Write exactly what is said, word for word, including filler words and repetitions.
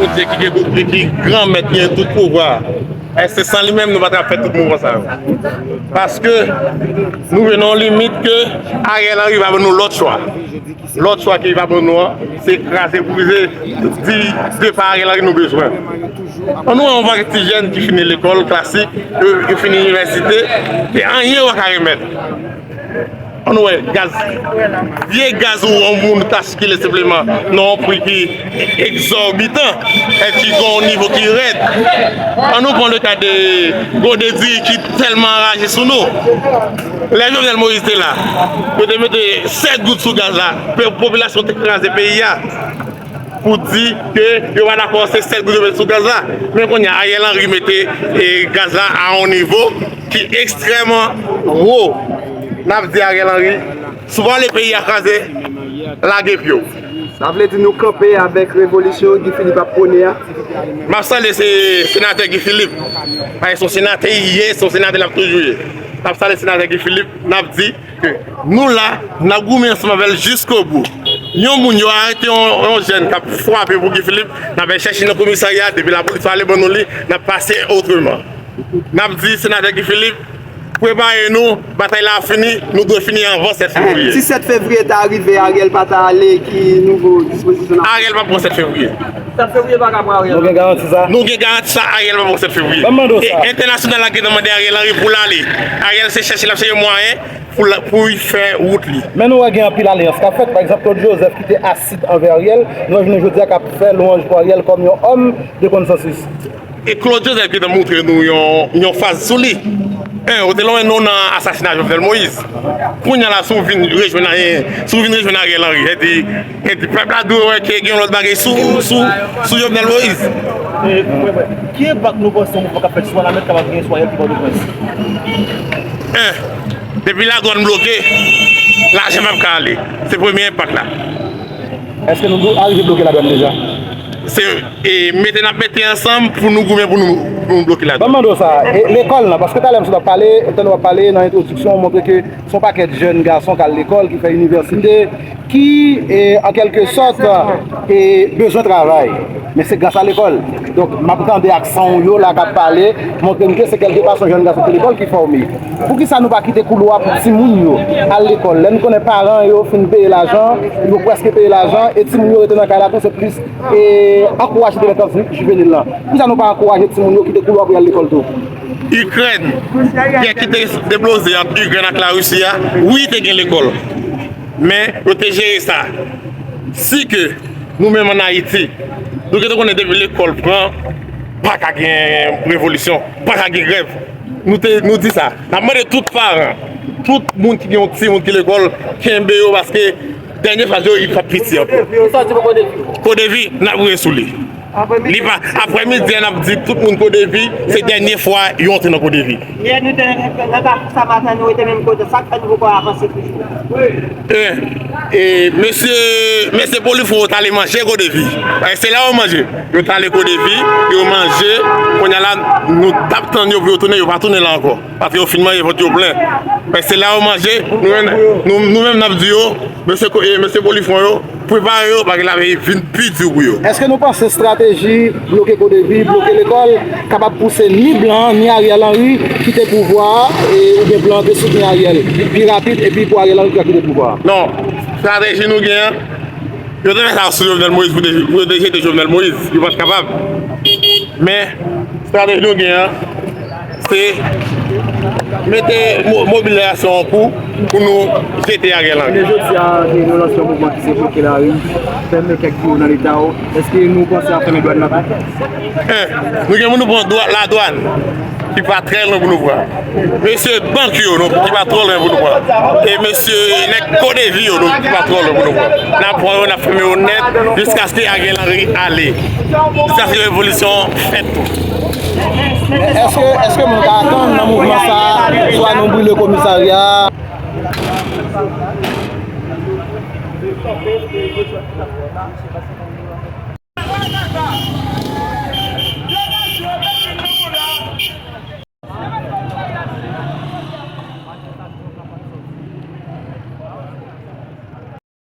Bondye ki gen tout, ki gran mèt, ki gen tout pouvwa. Èske san li menm, nou pa t ap fè tout mouvman sa yo? Paske nou vin nan yon limit ke Ariel Henry va ban nou lòt chwa. Lòt chwa ke li va ban nou an, se kraze brize, di depa Ariel Henry nou bezwen. Ann nou wè yon pakèt ti jèn ki fini lekòl klasik, yo, yo fini inivèsite, e anyen yo pa ka remèt. Ann nou wè, gaz, vye gaz ou yon moun ka sikile senpleman nan yon pri ki egzòbitan, e ki gon nivo ki rèd. Ann nou pran le ka de Godevy ki tèlman anraje sou nou. Lè Jovenel Moïse te la, yo te mete sèt goud sou gaz la, pe-, popilasyon te kraze peyi a. Pou di ke yo pa dakò se sèt goud yo mete sou gaz la. Men kounye a, Ariel Henry mete, e, gaz la a yon nivo ki ekstrèmman wo. N ap di Ariel Henry, si w pa vle peyi a kraze, lage pye w. Sa vle di nou kanpe avèk revolisyon Guy Philippe ap pwone a? M ap salye se senatè Guy Philippe. Paske se yon senatè li ye, se yon senatè l ap toujou ye. N ap salye senatè Guy Philippe, n ap di ke nou la, n ap goumen ansanm avè l jiskobou. Yon moun yo arete yon, yon jèn k ap frape pou Guy Philippe, n ap al chèche nan komisarya, depi lapolis pa vle ban nou li, n ap pase otreman. N ap di senatè Guy Philippe, prepare nou, batay la ap fini, nou dwe fini anvan sèt fevriye. Si sèt fevriye ta rive, Ariel pa ta ale, ki nouvo dispozisyon n ap... Ariel p ap pran sèt fevriye. Sèt fevriye pa ka pran Ariel. Nou gen garanti sa? Nou gen garanti sa, Ariel p ap pran sèt fevriye. Ban m mande w sa. E entènasyonal la gentan mande Ariel Henry pou l ale. Ariel se chèche l ap chèche mwayen pou l, pou l fè wout li. Men nou wè gen anpil alyans k ap fèt. Pa egzanp, Claude Joseph ki te asid anvè Ariel, nou wè jounen jodi a k ap fè lwanj pou Ariel kòm yon òm de konsansis. E Claude Joseph gentan montre nou yon, yon faz sou li. En, ou te lonmen nou nan asasina Jovenel Moïse. Kounye a la, si w vin rejwenn, si w vin rejwenn Ariel Henry, e di, e di pèp la dwe wè ke gen yon lòt bagay sou, sou, sou Jovenel Moïse. E, ki enpak nou panse yon mouvman k ap fèt swa Lamèt kapab gen swa Ariel ki Pòtoprens? En, depi ladwàn bloke, lajan p ap ka ale. Se premye enpak la. Èske nou blo-, arive bloke ladwàn deja? Se, e, mete n ap mete ansanm pou nou goumen pou nou, pou nou bloke ladwàn. Ban m mande w sa, e, lekòl nan, paske talè m sot ap pale, tande w ap pale nan entwodiksyon, w montre ke se yon pakèt jèn gason k al lekòl, ki fè inivèsite, ki, e, an kèlke sòt, e, bezwen travay. Men se gras a lekòl. Donk, m ap tande aksan w yo la k ap pale, montre m ke se kèlkepasyon jèn gason ki lekòl ki fòme. Poukisa nou pa kite koulwa pou timoun yo al lekòl? Lè n konnen paran yo fin peye lajan, yo prèske peye lajan, e timoun yo rete nan kay la tou, se plis, e, ankouraje delenkwans jivenil lan. Poukisa nou pa ankouraje timoun yo kite koulwa pou y al lekòl tou? Ikrèn, gè ki te debloze ant Ikrèn ak Larisi a, wi, te gen lekòl. Men, yo te jere sa. Si ke nou menm ann Ayiti, nou gentan konnen depi lekòl pran, pa ka gen revolisyon, pa ka gen grèv. Nou te, nou di sa. N ap mande tout paran, tout moun ki gen yon timoun ki lekòl, kenbe yo paske dènye faz yo, li p ap piti ankò. Kodevi, n ap rete sou li. Li pa, aprèmidi a, n ap di tout moun Kodevi, se dènye fwa yo antre nan Kodevi. Yè nou te nan Kafou Samata, nou rete menm kote. Sa k fè nou poko avanse toujou? E, e mesye, mesye Polifwon yo t ale manje Kodevi. E se la yo manje. Yo t ale Kodevi, yo manje. Kounye a la, nou t ap tann yo pou yo tounen, yo pa tounen la ankò. Paske yo fin manje, vant yo plen. Men se la yo manje, nou menm, nou, nou menm n ap di yo, mesye ko-, e, mesye Polifwon yo, prepare yo, paske lavi vin pi di pou yo. Èske nou panse estrateji bloke Kodevi, bloke lekòl, kapab pouse ni blan an, ni Ariel Henry kite pouvwa a, e, oubyen blan an te soutni Ariel pi rapid, epi pou Ariel Henry kite pouvwa a? Non, estrateji nou gen an, yo te fè sa sou Jovenel Moïse pou de-, pou yo te jete Jovenel Moïse, yo pa t kapab. Men, estrateji nou gen an, se mete mo-, mobilizasyon an kou pou nou jete Ariel Henry. Men jodi a, nou lanse yon mouvman ki se bloke lari, fèmen kèk biwo nan Leta yo. Èske nou panse ap fèmen dwàn nan tou? En, nou gen pou nou pran dwa-, ladwàn, ki pa trè lwen pou nou pran. Mesye bank yo, nou, ki pa twò lwen pou nou pran. E mesye nèg Kodevi yo, nou, ki pa twò lwen pou nou pran. N ap pran yo, n ap fèmen yo nèt, jiskaske Ariel Henry ale. Jiskaske revolisyon fèt tou. Men èske, èske moun ka atann nan mouvman sa a, swa nou brile komisarya a?